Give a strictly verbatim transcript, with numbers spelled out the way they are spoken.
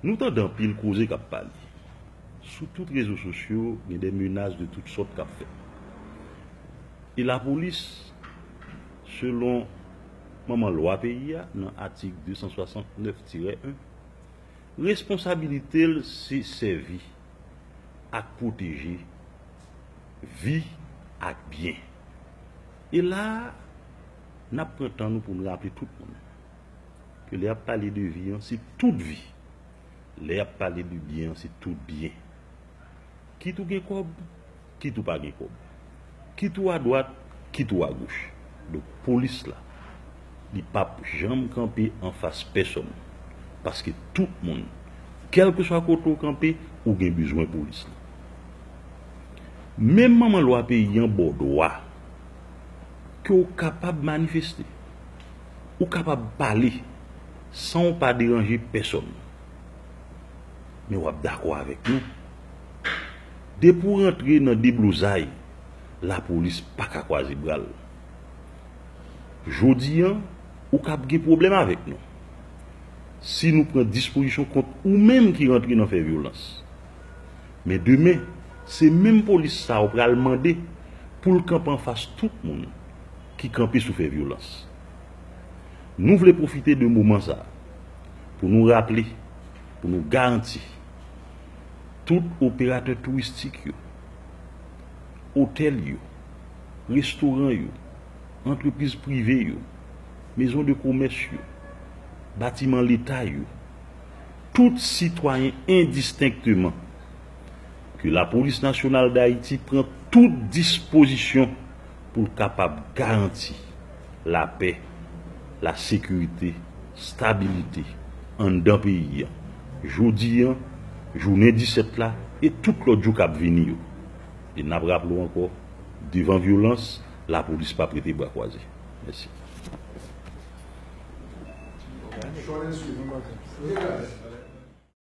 Nou tande anpil koze k ap pale. Sou tout rezo sosyo, gen de menas de tout sòt k ap fèt. E lapolis, selon manman lwa peyi a, nan atik de san swasantnèf tirè en, responsabilite l se sèvi ak pwoteje vi ak byen. E la a, n ap pran tan nou pou n raple tout moun ke lè y ap pale de vi an, se tout vi. Lè y ap pale de byen an, se tout byen. Kit ou gen kòb, kit ou pa gen kòb. Kit ou adwat, kit ou agoch. Donk, polis la, li p ap janm kanpe anfas pèsonn. Paske tout moun, kèlkeswa kote w kanpe, ou gen bezwen polis la. Menm manman lwa peyi an ba w dwa ke w kapab manifeste, ou kapab pale san w pa deranje pèsonn. Men w ap dakò avèk nou. Depi w rantre nan deblozay, lapolis pa ka kwaze bra l. Jodi an, ou kab gen pwoblèm avèk nou si nou pran dispozisyon kont ou menm ki rantre nan fè vyolans. Men demen, se menm polis sa a ou pral mande pou l kanpe anfas tout moun ki kanpe sou fè vyolans. Nou vle pwofite de moman sa a pou nou raple, pou nou garanti tout operatè touristik yo, otèl yo, restoran yo, antrepriz prive yo, mezon de komès yo, batiman leta yo, tout sitwayen endistenkteman, ke Lapolis Nasyonal Dayiti pran tout dispozisyon pou l kapab garanti lapè, lasekirite, stabilite anndan peyi a. Jodi a, jounen disèt la, e tout lòt jou k ap vini yo. E n ap raple w ankò, devan vyolans, lapolis p ap rete bra kwaze. Mèsi.